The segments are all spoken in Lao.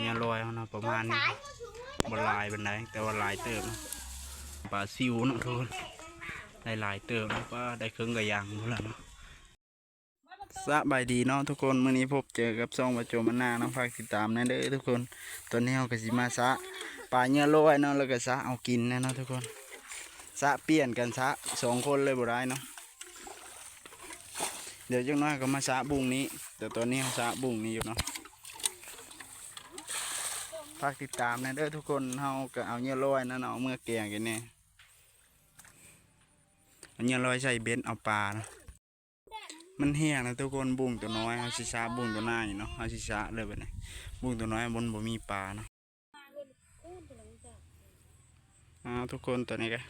ຍລອຍເຮົາເນາະ ປະມານນີ້ ບໍ່ຫຼາຍປານໃດ ແຕ່ວ່າຫຼາຍເຕີບເນາະ. ປາຊິວເນາະທຸກຄົນ ໄດ້ຫຼາຍເຕີບເນາະ ປາໄດ້ເຄິ່ງກະຢາງພຸ້ນລະເນາະ. ສະບາຍດີເນາະທຸກຄົນ ມື້ນີ້ພົບເຈີກັບຊ່ອງບ່າວໂຈມານາເນາະ ຝາກຕິດຕາມແດ່ເດີທຸກຄົນ. ຕອນນີ້ເຮົາກະຊິມາສະປາເຫຍື່ອລອຍເນາະ ແລ້ວກະສະເອົາກິນແດ່ເນາະທຸກຄົນ. ສະປ່ຽນກັນສະສອງຄົນເລີຍບໍ່ໄດ້ເນາະ. ດຽວຈັກໜ້ອຍກະມາສະບຸ້ງນີ້ ແຕ່ຕອນນີ້ເຮົາສະບຸ້ງນີ້ຢູ່ເນາະ. ຝາກຕິດຕາມແດ່ເດີທຸກຄົນ ເຮົາກະເອົາເຫຍື່ອລອຍນັ້ນເອົາເມືອແກງກິນແດ່. ເອົາເຫຍື່ອລອຍໃສ່ເບັດເອົາປານະ. ມັນແຫ້ງນະທຸກຄົນ ບຸ້ງໂຕນ້ອຍ ເຮົາຊິສະບຸ້ງໂຕນ້ອຍເນາະ ເຮົາຊິສະເລີຍບາດນີ້. ບຸ້ງໂຕນ້ອຍມັນບໍ່ມີປາເນາະ. ອ້າວ ທຸກຄົນ ຕອນນີ້ກະ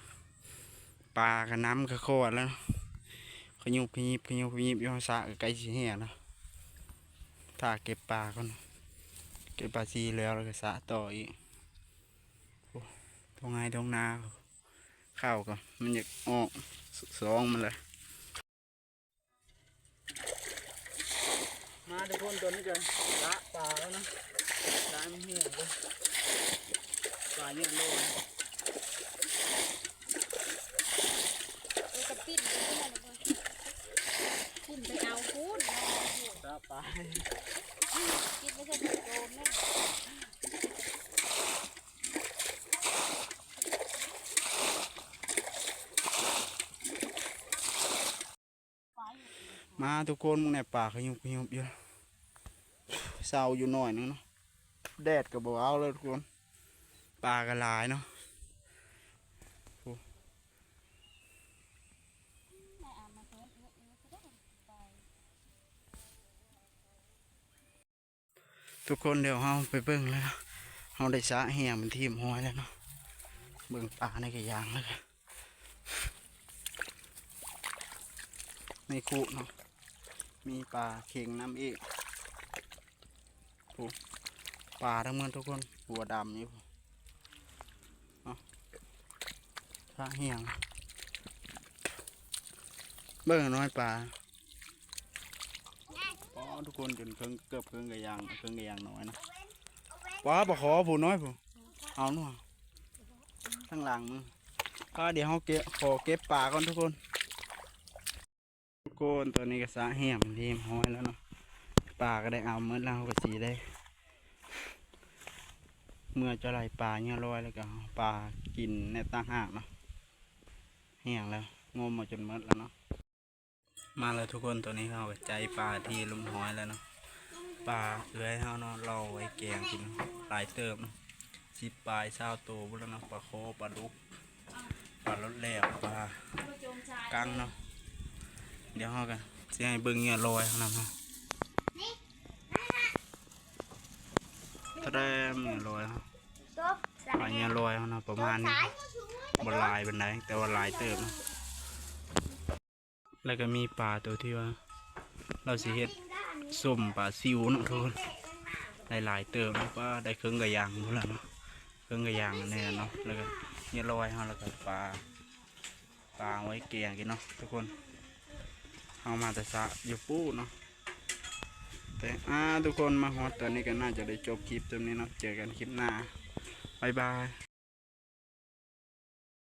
ປາກະນ້ຳກະຂອດແລ້ວເນາະ ຂະຫຍຸບຂະຫຍິບ ຂະຫຍຸບຂະຫຍິບຢູ່ ເຮົາສະກະໃກ້ຊິແຫ້ງແລ້ວ. ຖ້າເກັບປາກ່ອນ ເກັບປາຊີແລ້ວ ແລ້ວກະສະຕໍ່ອີກ. ໂອ້ ທົ່ງໄຮ່ທົ່ງນາ ເຂົ້າກະມັນຢາກອອກສອງມັນແຫຼະ. ມາທຸກຄົນ ຕອນນີ້ກະສະປາແລ້ວນະ ສະໃຫ້ມັນແຫ້ງກ່ອນ ປາເຫຍື່ອລອຍ. ໂອ້ ກະປິ່ນໄປພຸ້ນລະ ພຸ້ນໄປເອົາພຸ້ນເນາະ ສະປາ ກິນໄປໃສ່ໂດນນັ້ນ. ມາທຸກຄົນ ເບິ່ງແດ່ ປາຂະຫຍຸບຂະຫຍຸບຢູ່ ເຊົາຢູ່ໜ້ອຍໜຶ່ງເນາະ. ແດດກະບໍ່ເອົາເລີຍທຸກຄົນ ປາກະຫຼາຍເນາະ. ໂອ້ ທຸກຄົນ ດຽວເຮົາໄປເບິ່ງແລ້ວ ເຮົາໄດ້ສະແຫ້ງເປັນທີ່ຮຽບຮ້ອຍແລ້ວເນາະ. ເບິ່ງປາໃນກະຢາງແລ້ວກະ ໃນຄຸເນາະ ມີປາເຂັງນຳອີກ. ໂອ້ ປາທັງໝົດທຸກຄົນ ຫົວດຳຢູ່ເນາະ ສະແຫ້ງ. ເບິ່ງນ້ອຍປາ ອໍ ທຸກຄົນ ຈົນເຄິ່ງ ເກືອບເຄິ່ງກະຢາງ ເຄິ່ງກະຢາງນ້ອຍນະ. ປາ ປາຄໍຜູ້ນ້ອຍຜູ້ ເອົາໜ່ວຍທາງຫຼັງມື. ອາ ດຽວເຮົາເກັບ ຂໍເກັບປາກ່ອນທຸກຄົນ. ທຸກຄົນ ຕອນນີ້ກະສະແຫ້ງເປັນທີ່ຮຽບຮ້ອຍແລ້ວເນາະ ປາກະໄດ້ເອົາໝົດແລ້ວ ເຮົາກະຊິໄດ້ເມືອຈະໄລ່ປາເຫຍື່ອລອຍ ແລ້ວກະເອົາປາກິນໃນຕ່າງຫາກເນາະ. ແຫ້ງແລ້ວ ງົມມາຈົນໝົດແລ້ວເນາະ. ມາແລ້ວທຸກຄົນ ຕອນນີ້ເຮົາກະໄຈ້ປາທີ່ຮຽບຮ້ອຍແລ້ວເນາະ. ປາເອື້ອຍເຮົາເນາະ ເຮົາໄວ້ແກງກິນ ຫຼາຍເຕີບເນາະ ສິບປາຍ ຊາວໂຕພຸ້ນແລ້ວເນາະ. ປາຄໍ ປາດຸກ ປາໂລດແຫຼວ ປາກັງເນາະ. ດຽວເຮົາກະຊິໃຫ້ເບິ່ງເຫຍື່ອລອຍເຮົານຳເນາະ. ຕະແດມ ເຫຍື່ອລອຍເຮົາ ປາເຫຍື່ອລອຍເຮົາເນາະ ປະມານນີ້ ບໍ່ຫຼາຍປານໃດ ແຕ່ວ່າຫຼາຍເຕີບເນາະ. ແລ້ວກະມີປາໂຕທີ່ວ່າເຮົາຊິເຮັດສົ້ມປາຊິວເນາະທຸກຄົນ ໄດ້ຫຼາຍເຕີບເນາະ. ປາໄດ້ເຄິ່ງກະຢາງພຸ້ນລະເນາະ ເຄິ່ງກະຢາງແນ່ເນາະ. ແລ້ວກະເຫຍື່ອລອຍເຮົາ ແລ້ວກະປາ ປາເອົາໄວ້ແກງກິນເນາະທຸກຄົນ. ເຮົາມາແຕ່ສະຢູ່ປູ້ເນາະ ແຕ່ ອາ ທຸກຄົນ ມາຮອດຕອນນີ້ກະໜ້າຈະໄດ້ຈົບຄລິບສ່ຳນີ້ເນາະ. ເຈີກັນຄລິບໜ້າ ບາຍບາຍ.